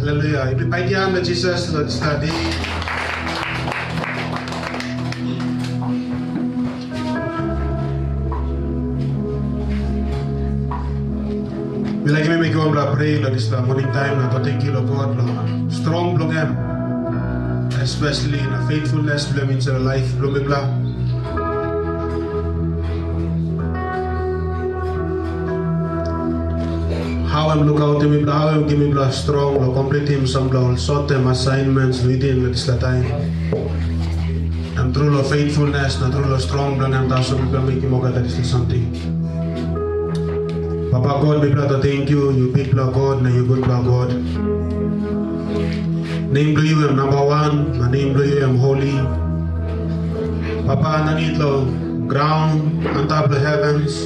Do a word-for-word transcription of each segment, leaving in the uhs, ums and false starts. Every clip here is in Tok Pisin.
Haleluya. Yumi paitim han long Jisas long dispela de. Mi laik yumi mekim wanpela prea long dispela moning taim na tok tenkyu long God long strong bilong em, especially na faithfulness bilong em insait long laip bilong mipela. Hau em lukautim mipela, hau em givim mipela strong long kompletim sampela ol short term assignments within long dispela taim. Em tru long faithfulness na tru long strong bilong em tasol mipela mekim olgeta dispela samting. Papa God, mipela tok tenkyu, yu bikpela God na yu gutpela God. Nem bilong yu em namba wan, na nem bilong yu em holi. Papa, aninit long graun, antap long heavens.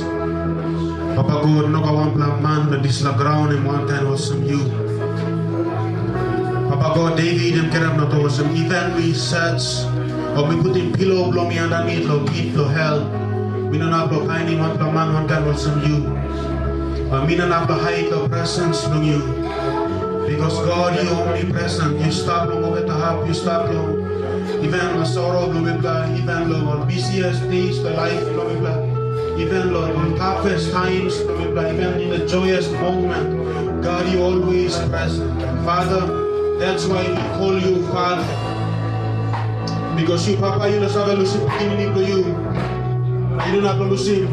Papa God, no gat wanpela man long dispela graun em wankain olsem yu. Papa God, Devit em kirap na tok olsem, even mi search, o mi putim pilo bilong mi aninit long pit bilong hel, mi no inap long painim wanpela man wankain olsem yu. Bai mi no inap long hait long presens bilong yu. Bikos God, yu omnipresent, yu stap long olgeta hap, yu stap long even long soro bilong mipela, even long ol busiest days long laip bilong mipela, even long ol toughest times bilong mipela, even in the joyous moment, God, yu always present. And Father, that's why we call you Father. Bikos yu Papa, yu no save lusim pikinini bilong yu. Na yu no inap long lusim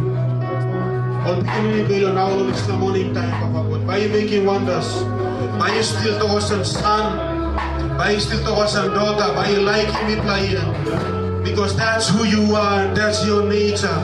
ol pikinini bilong yu nau long dispela moning taim, Papa God. Bai yu mekim wandas. Bai yu stil tok olsem san. Bai yu stil tok olsem dota. Bai yu laikim mipela yet. Because that's who you are and that's your nature.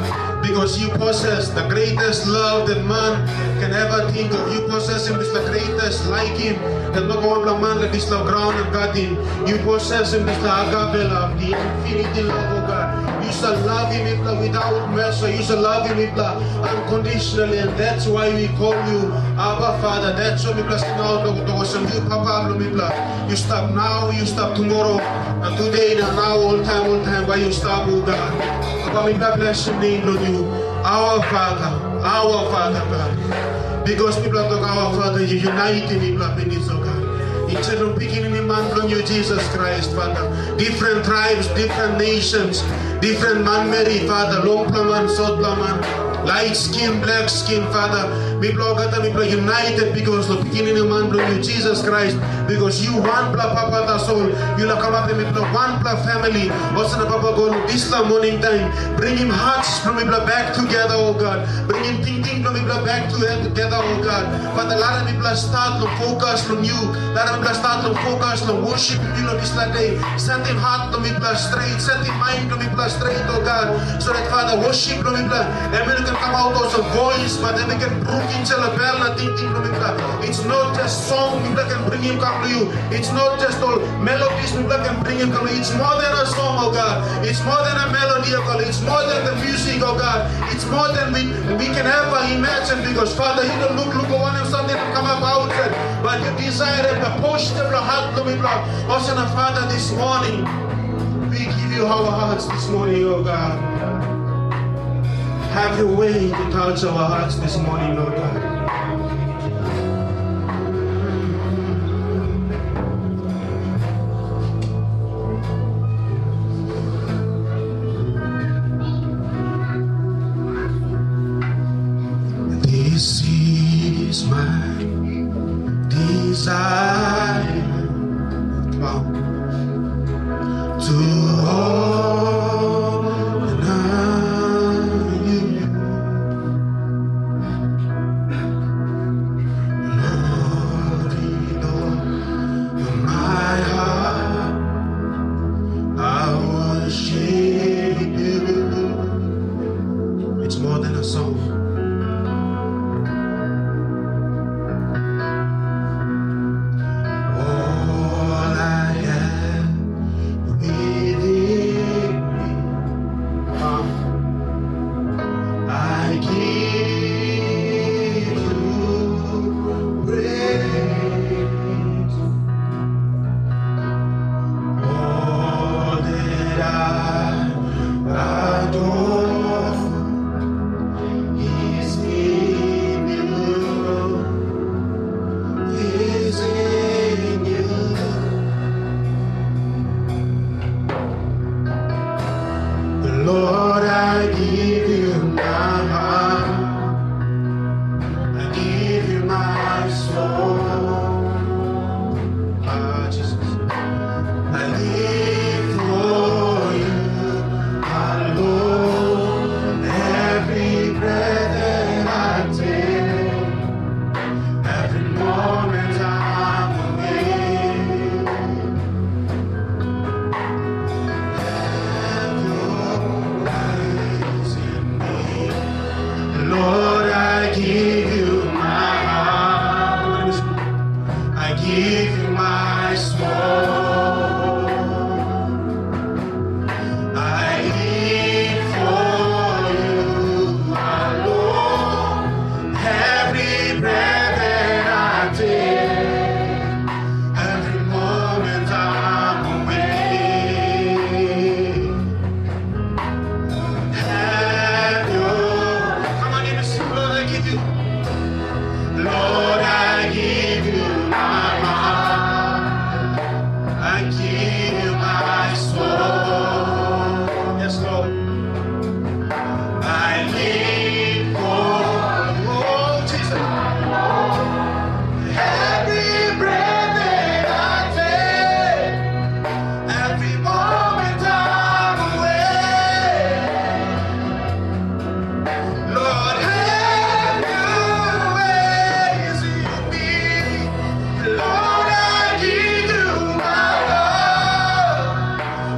Because you possess the greatest love that man can ever think of. You possess him with the greatest liking that no one man that is love ground and garden. You possess him with the agape love, the infinity love of God. Yu save lavim mipela without measure. Yu save lavim mipela unconditionally, and that's why we call you Abba Father. That's why mipela singaut long tok olsem, yu Papa bilong mipela. Yu stap nau, yu stap tumora, na tude na nau, oltaim, oltaim, bai yu stap, o God. Papa, mipela blesim nem bilong yu, Our Father, Our Father God. Bikos mipela tok Our Father, yu unaitim mipela pinis, o God. Insait long pikinini man bilong yu, Jisas Krais, Father. Different tribes, different nations, different manmeri, Father. Longpela man, sotpela man, light skin, black skin, Father. Mipela olgeta, mipela united bikos long pikinini man bilong yu, Jisas Krais. Bikos yu wanpela Papa tasol, yu laik kamapim mipela wanpela famili. Olsem na Papa God, long dispela moning taim, bringim hearts bilong mipela back together, o God. Bringim tingting bilong mipela back together, o God. Father, larim mipela stat long focus long yu. Larim mipela stat long focus long worship yu long dispela de. Setim hat bilong mipela stret, setim mind bilong mipela stret, o God. So that, Father, worship bilong mipela, em i no ken kamap olsem voice, but em i ken brukim insait long bel na tingting bilong mipela. It's not just song mipela ken bringim kam long yu. It's not just all melodies mipela ken bringim kam long yu. It's more than a song, oh God. It's more than a melody, oh God. It's more than the music, oh God. It's more than we, we can ever imagine, because, Father, yu no lukluk long wanem samting i kamap ausait, but yu desire em long postim long hat bilong mipela. Olsem na, Father, this morning, we give you our hearts this morning, oh God. Have your way to touch our hearts this morning, Lord God. This is my desire. Wow. To honor you. My soul, I live for you alone. Every breath that I take, every moment I'm awake. Have you? Come on, let me sing, Lord, I give you. Lord, I give you my heart. I give you my soul. Yes, Lord. I live for you, Jesus. Every breath that I take, every moment I'm awake. Lord, have your ways in me. Lord, I give you my heart.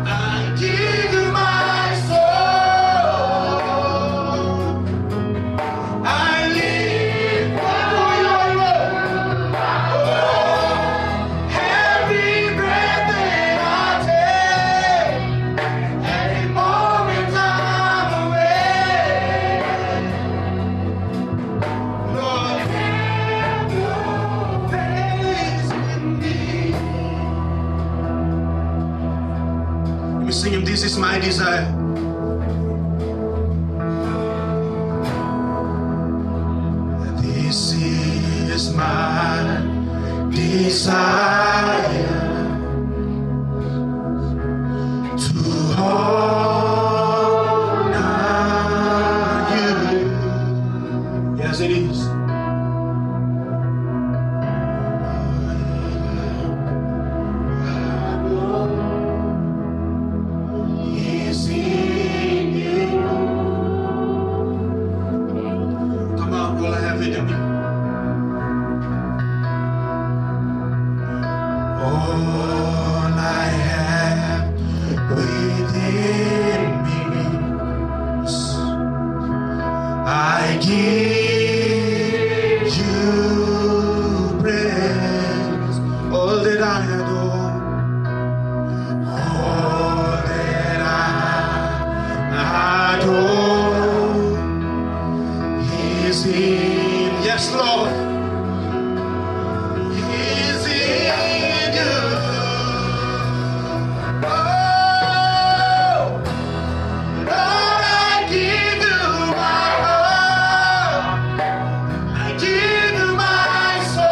I give you my soul. I live for you alone. Oh, every breath that I take, every moment I'm awake. Lord, have your ways in me. Let me sing him, "This is my desire." This is my desire, to honor you. Yes, it is. Is in you. Come on, all I have in me. All I have within me, I give you praise. All that I adore, all that I adore is in, yes, Lord, is in you. Oh, Lord, I give you my heart. I give you my soul.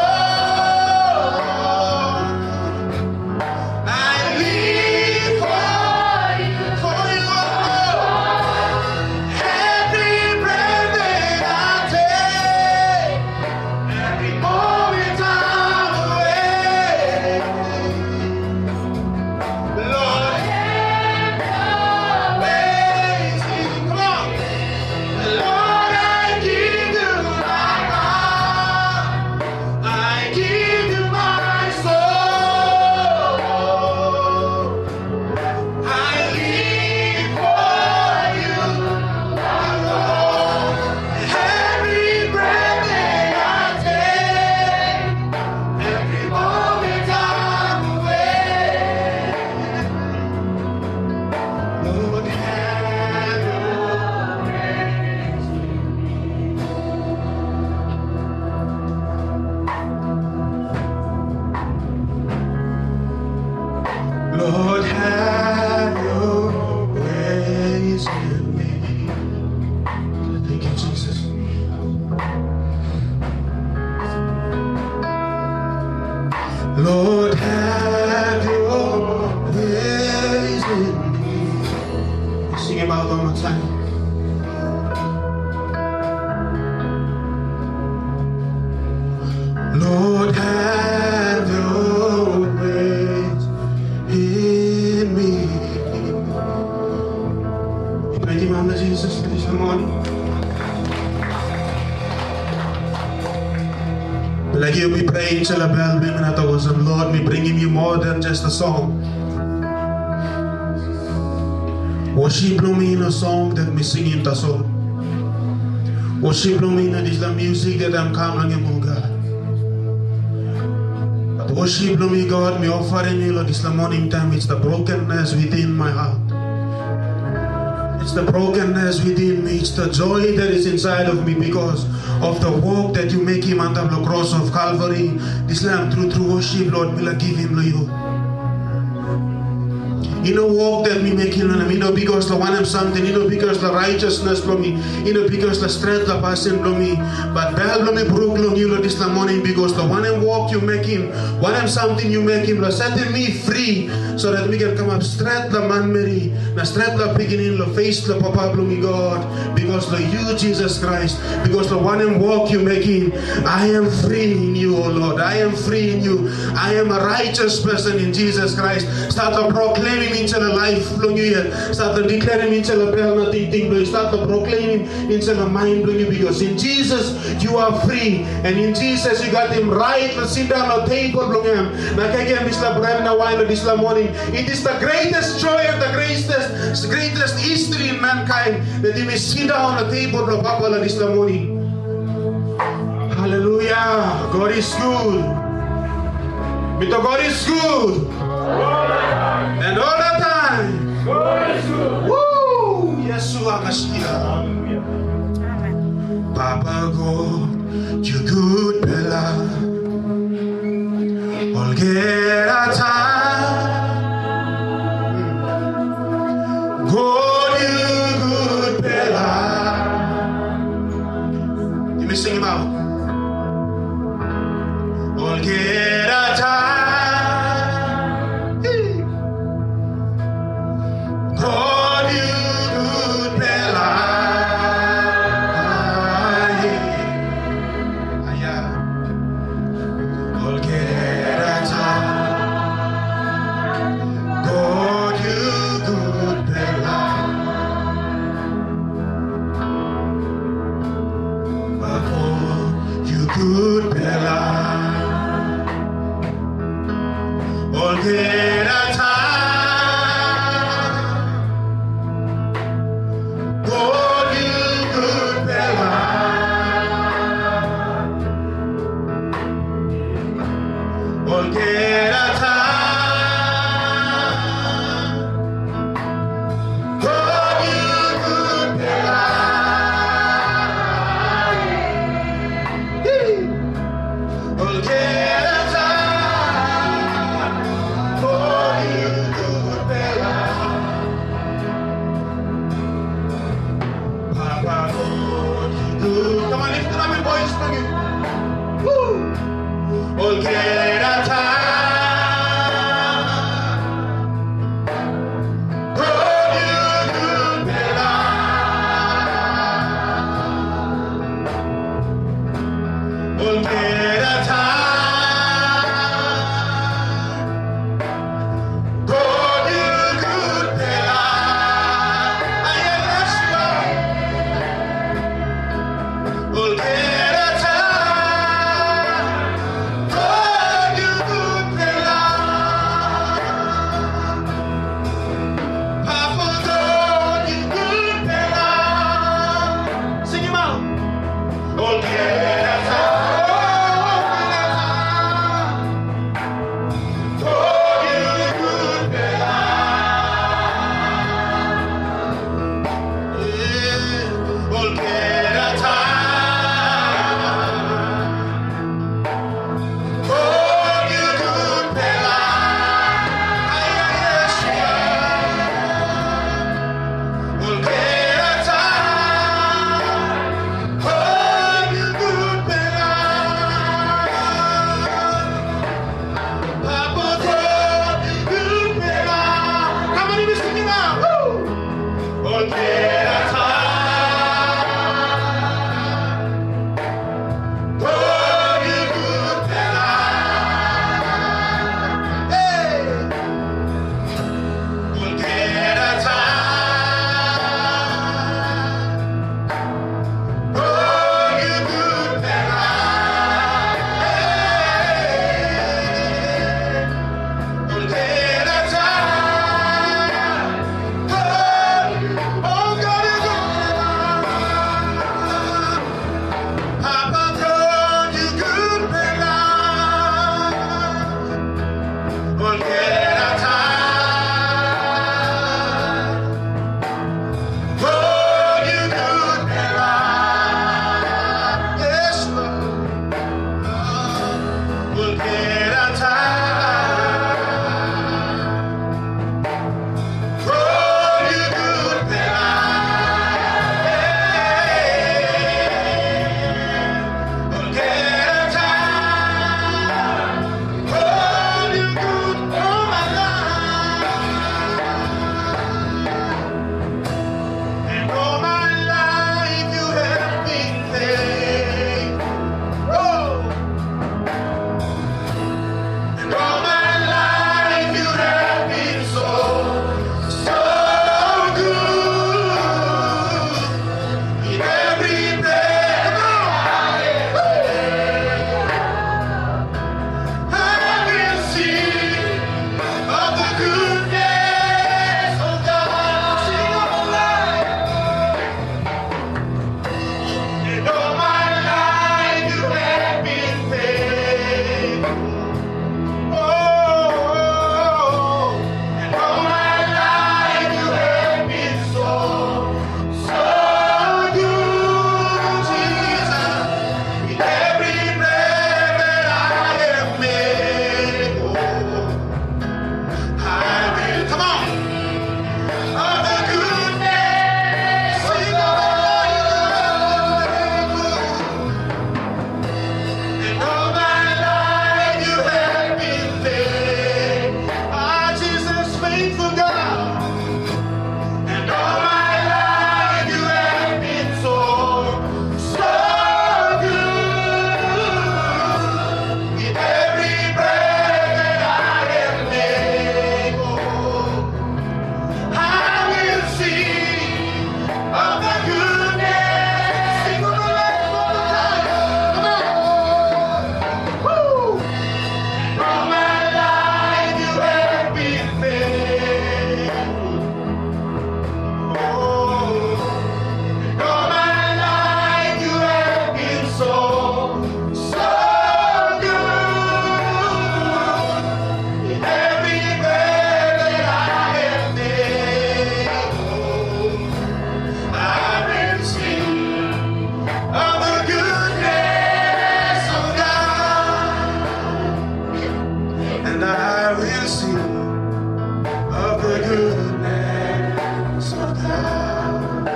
I live for you, for you alone. Every breath that I take, every moment I'm awake. Lord, have your way. Come on. Lord, I give you my heart. I give you my soul. I live for you alone. Every breath that I take, every moment I'm awake. Lord, have your way. Lord, have your ways in me. Thank you, Jesus. Lord, have your ways in me. Sing it out one more time. Lord, have your ways in me. Yu paitim em, Jisas, plis, come on. Laik yu, mi pray insait long bel bilong mi na tok olsem, Lord, mi bringim yu more than just a song. Worship bilong mi i no song that mi singim tasol. Worship bilong mi i no dispela music that em kam long em, o God. But Worship bilong mi, God, mi ofarim yu long dispela moning taim. It's the brokenness within my heart. It's the brokenness within me. It's the joy that is inside of me because of the work that you mekim antap long cross of Calvary. Dispela em tru tru worship, Lord, mi laik givim long yu. I no wok dat mi mekim long em, i no bikos long wanem samting, i no bikos long righteousness bilong mi, i no bikos long stretpela pasin bilong mi, bat bel bilong mi bruk long yu long dispela moning, bikos long wanem wok yu mekim, wanem samting yu mekim long setim mi fri, so dat mi ken kamap stretpela manmeri na stretpela pikinini long fes bilong Papa bilong mi God, bikos long yu, Jisas Krais, bikos long wanem wok yu mekim, I am free in you, O Lord. I am free in you. I am a righteous person in Jesus Christ. Stat long proklemim insait long laip bilong yu yet. Stat long deklerim insait long bel na tingting bilong yu. Stat long proklemim insait long mind bilong yu, bikos in Jesus you are free, and in Jesus you gat him right long sindaun long tebol bilong em. Na kaikai dispela bret na wain long dispela moning. It is the greatest joy and the greatest, greatest history in mankind, that yumi sindaun long tebol bilong Papa long dispela moning. Haleluya. God is good. Mi tok God is good. And all the time. Woo! Yeshua Mashiach. Papa God, yu gutpela. Olgeta taim, God, yu gutpela. Yumi singim aut. Olgeta taim, God, yu gutpela. Aya. Olgeta taim, God, yu gutpela. Papa, yu gutpela. Olgeta taim, God, yu gutpela. Olgeta taim, God, yu gutpela. Olgeta taim, God, yu gutpela. Papa God, yu. Come on, lift it up in voice for you. Woo! Olgeta taim. I will sing of the goodness of God.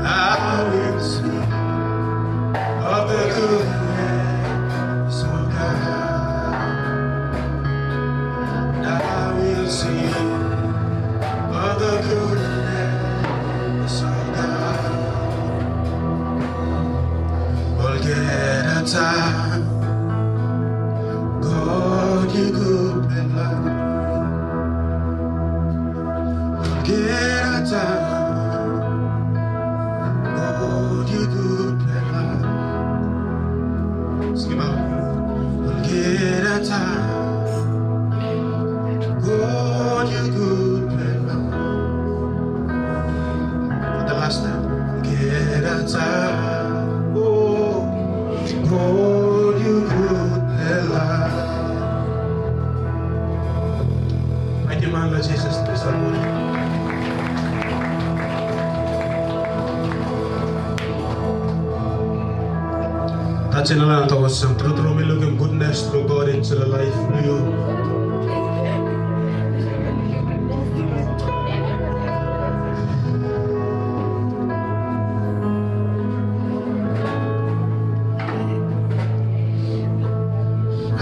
I will sing of the goodness of God. I will sing of the goodness of God. Olgeta taim God yu gutpela. Olgeta taim God yu gutpela. Sing it out. Olgeta taim God yu gutpela. For the last time. Olgeta taim, oh, God yu gutpela. Paitim han long Jisas dispela moning. Tasim ol han na tok olsem, tru tru mi lukim gutnes bilong God insait long laip bilong yu.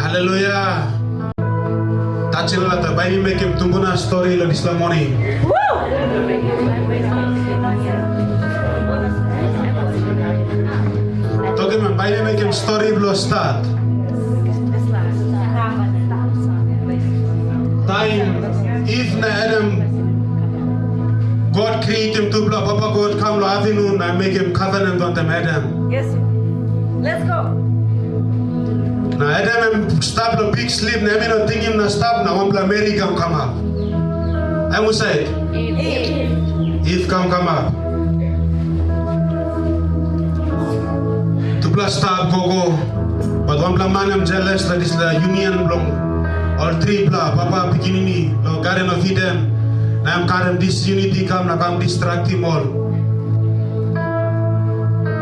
Haleluya. Tasim ol han na tok, bai mi mekim tumbuna stori long dispela moning. Tokim em, bai mi mekim stori bilong stat. Taim Iv na Adam, God krietim tupela, Papa God kam long apinun na mekim kavanent wantaim Adam. Yes. Let's go. Na Adam em stap long bik slip, na em i no tingim na stap, na wanpela meri i kam kamap. Em husat? Iv. Iv kam kamap. Tupela stap gogo, bat wanpela man em jeles long dispela union bilong ol tripela papa pikinini long Garden of Eden, na em karim disunity i kam na kam distraktim ol.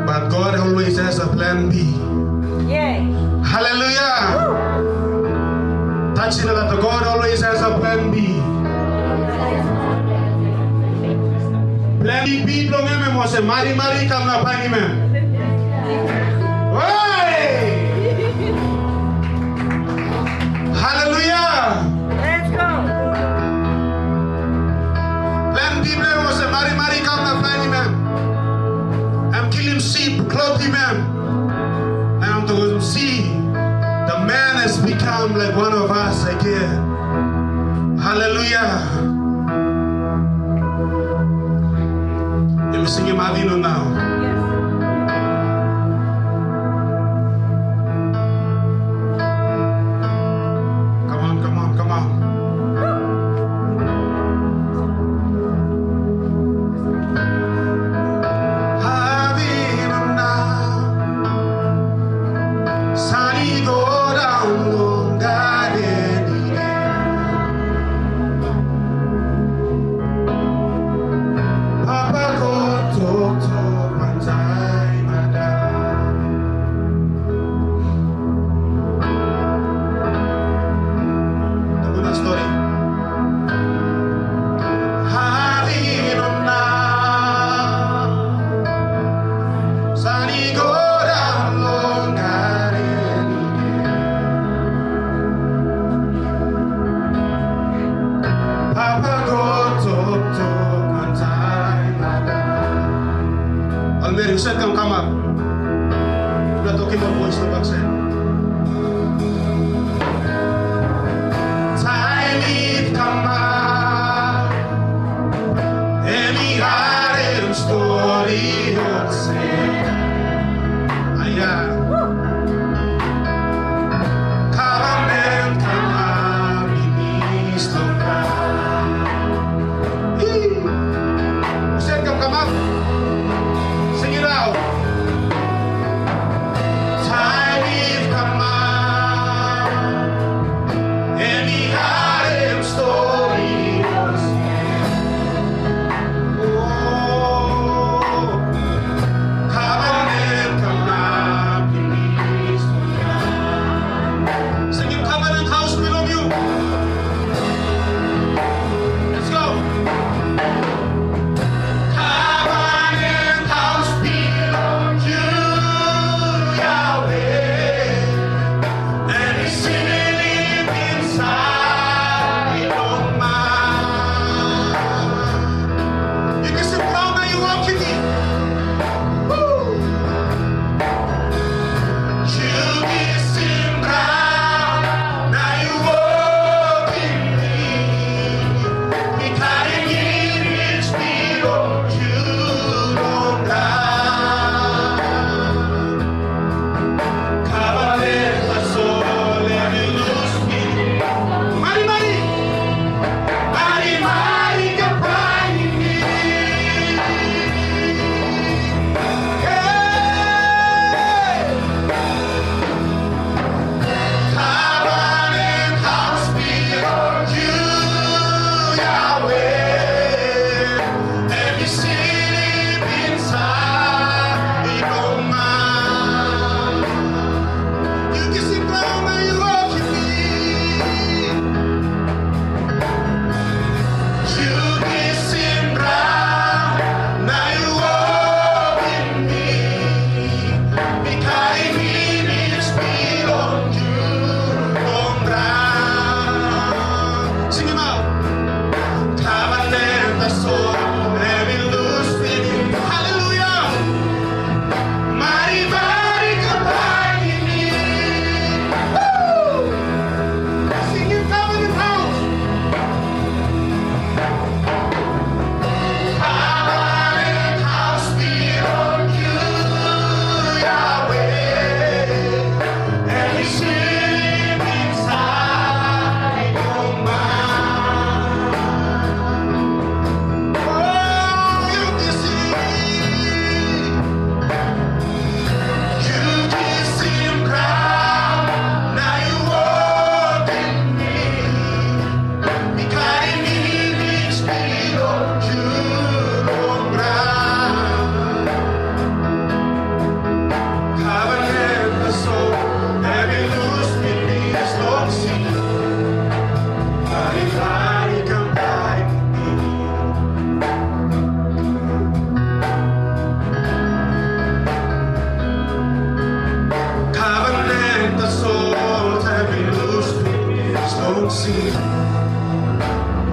But God always has a plan B. Yay. Haleluya. Tasim ol han na tok, God always has a plan B. Plan B bilong em em olsem, marimari i kam na painim em. Oi! Haleluya! Let's go. Plan B bilong em olsem, marimari i kam na painim em. Em kilim sip, klotim em. Na em tok olsem, "See, the man has become like one of us again." Haleluya. Yumi singim Avinu nau. Come on, come on, come on. Avinu nau. San i go daun long gaden i gen. Papa God toktok wantaim Adam. Tumbuna stori. Avinu nau. San i go daun long gaden i gen. Papa God toktok wantaim Adam. Ol meri husat kam kamap? Yupela tokim ol bois long baksait. Taim Iv kamap, em i harim stori olsem. Aia. Kavanent kamap pinis long graun. Husat kam kamap? Sing it out.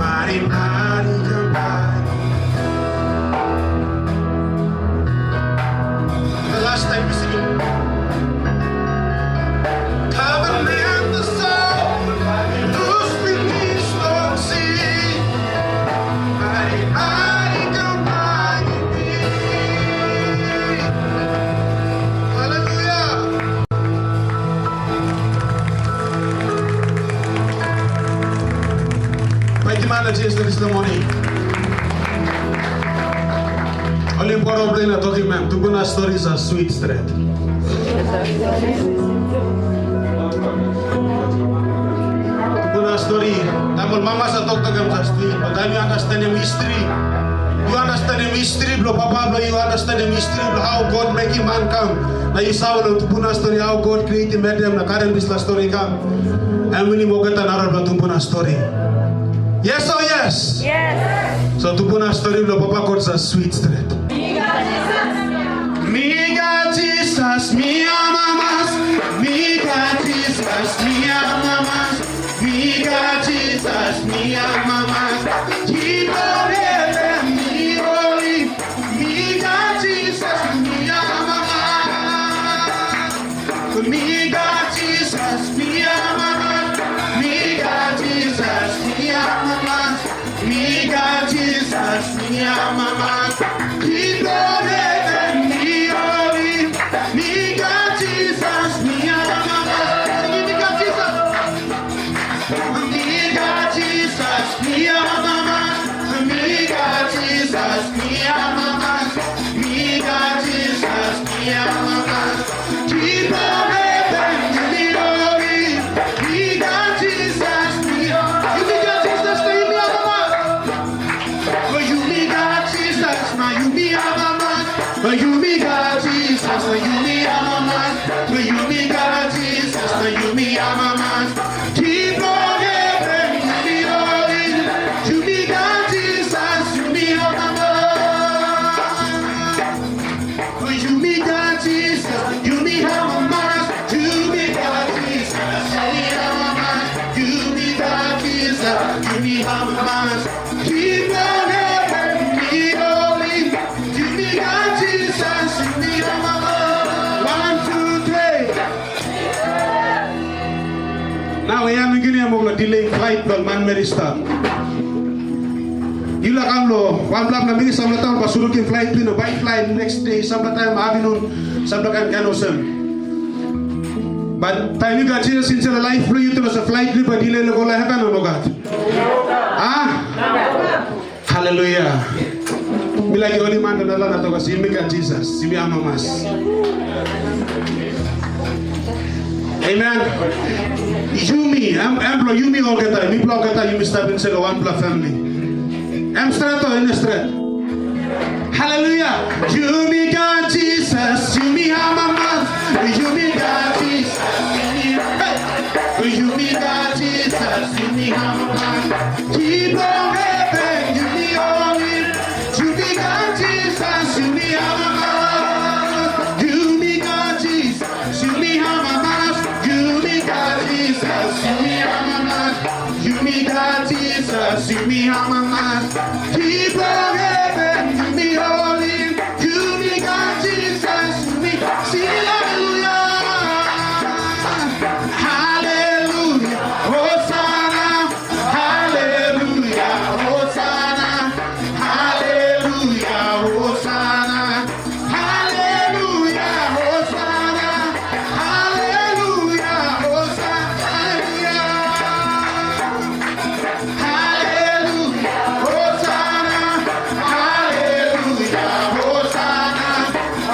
Marimari kembali. The last time we sing it. Covenant the soul, lose me peace, Lord, see. Marimari kembali. Hallelujah. Paitim hana Jisas long dispela moning. Ol i borong bilong na tokim em, tupuna stori sa swit stret. Tupuna stori, taim ol mama sa toktok em sa swit, bat taim yu understandim history, yu understandim history bilong papa bilong yu, understandim history bilong how God mekim man kam, na yu save long tupuna stori how God creatim Adam na karim dispela stori kam. Em winim olgeta narapela tupuna stori. Yes or yes? Yes. So tupuna stori bilong Papa God sa swit stret. Mi gat Jisas, mi amamas. Mi gat Jisas, mi amamas. Mi gat Jisas, mi amamas. Kingdom heven, mi holy. Mi gat Jisas, mi amamas. Mi gat Jisas, mi amamas. Mi gat Jisas, mi amamas. Mi gat Jisas, mi amamas. Kingdom heven, mi holy. Mi gat Jisas, mi amamas. Mi gat Jisas. Mi gat Jisas, mi amamas. Mi gat Jisas, mi amamas. Mi gat Jisas, mi amamas. Kingdom heven, mi holy. Mi gat Jisas, mi, yumi gat Jisas, na yumi amamas. Yumi gat Jisas, na yumi amamas. Yumi gat Jisas, na yumi amamas. Yumi gat Jisas, na yumi amamas. Kingdom heven, yumi holy. Yumi gat Jisas, yumi amamas. Yumi gat Jisas, yumi amamas. Yumi gat Jisas, yumi amamas. Yumi gat Jisas, yumi amamas. Kingdom heven, yumi holy. Yumi gat Jisas, yumi amamas. One, two, three. Nau ya mi gini em ol delay flight bilong manmeri i stap. Yupela kam long wanpela na mi sampela taim bai surukim flight tu na bai flight next day sampela taim afternoon sampela kain kain olsem. Bat taim yu gat Jisas insait long laip bilong yu, tu na sa flight bai delay long go long heven o nogat? A? Haleluya. Mi laik yu holim han long narapela na tokim, yumi gat Jisas, yumi amamas. Amen. Yumi, em, em bilong yumi olgeta, mipela olgeta yumi stap insait long wanpela famili. Em stret o i no stret? Haleluya. Yumi gat Jisas, yumi amamas. Yumi gat Jisas, yumi, hey. Yumi gat Jisas, yumi amamas. Kingdom heven, yumi holy. Yumi gat Jisas, yumi amamas. Yumi gat Jisas, yumi amamas. Yumi gat Jisas, yumi amamas. Yumi gat Jisas, yumi amamas. Kingdom heven, yumi holy. Yumi gat Jisas, yumi sing haleluya. Haleluya, Hosana. Haleluya, Hosana. Haleluya, Hosana. Haleluya, Hosana. Haleluya, Hosana. Haleluya, Hosana. Haleluya, Hosana.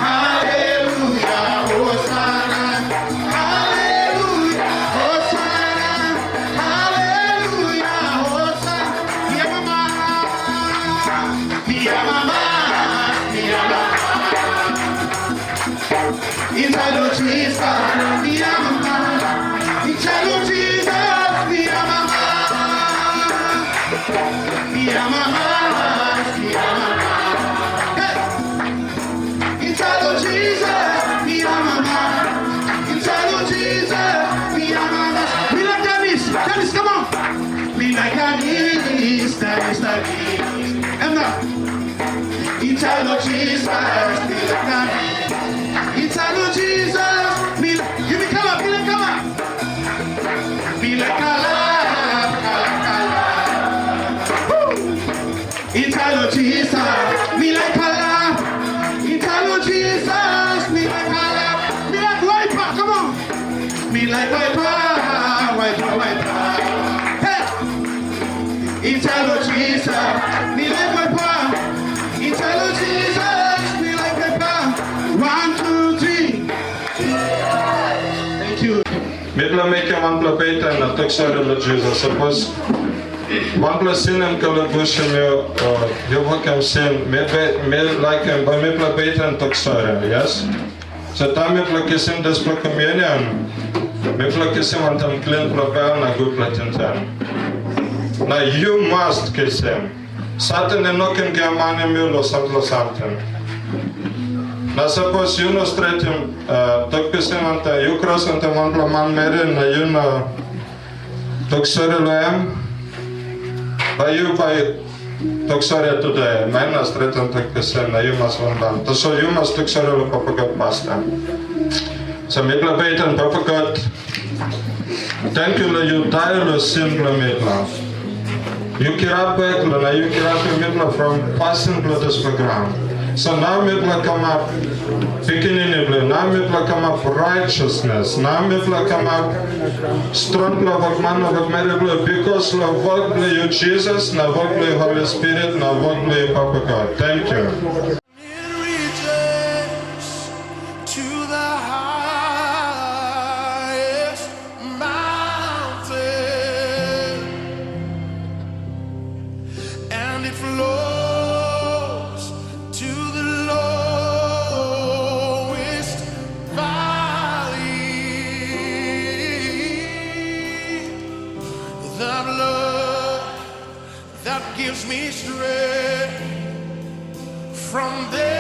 Haleluya, Hosana. Haleluya, Hosana. Haleluya, Hosana. Mi amamas, mi amamas, mi amamas. Insait long Jisas, mi amamas. Insait long Jisas, mi amamas. Mi amamas, mi amamas. Hey! Insait long Jisas, mi amamas. Insait long Jisas, mi amamas. We like Dennis. Dennis, come on. Lo Jisas, mi laik kalap. Italo Jisas, mi laik, yumi kalap, mi laik kalap. Mi laik kalap, kalap, kalap. Woo! Italo Jisas, mi laik kalap. Italo Jisas, mi laik kalap. Mi laik waipa, come on. Mi laik waipa, waipa, waipa. Hey! Italo Jisas, mi laik waipa. Italo Jisas, mi laik waipa. One, two, three. Thank you. Mipela mekim wanpela beten na tok sori long Jisas. Sapos wanpela sin em kalabusim yu, o yu wokim sin, mi be, mi laikim bai mipela beten tok sori, yes? So taim mipela kisim dispela komunion, mipela kisim wantaim klinpela bel na gutpela tingting. Na yu mas kisim. Satan i no ken giamanim yu long sampela samting. Na sapos yu no stretim, uh, tok pisin wantaim, yu kros wantaim wanpela manmeri na yu no tok sori long em, bai yu bai tok sori tude, na em na stretim tok pisin na yu mas wanbel. Tasol yu mas tok sori long Papa God pastaim. So mipela beten, Papa God, tenkyu long yu dai long sin bilong mipela. Yu kirap bek long na yu kirapim mipela from pasin bilong dispela graun. So nau mipela kamap pikinini bilong yu, nau mipela kamap righteousness, nau mipela kamap strongpela wokman na wokmeri bilong yu, bikos long wok bilong yu Jisas, na wok bilong yu Holi Spirit, na wok bilong yu Papa God. Tenkyu. It reaches to the highest mountain, and it flows to the lowest valley. The blood that gives me strength from the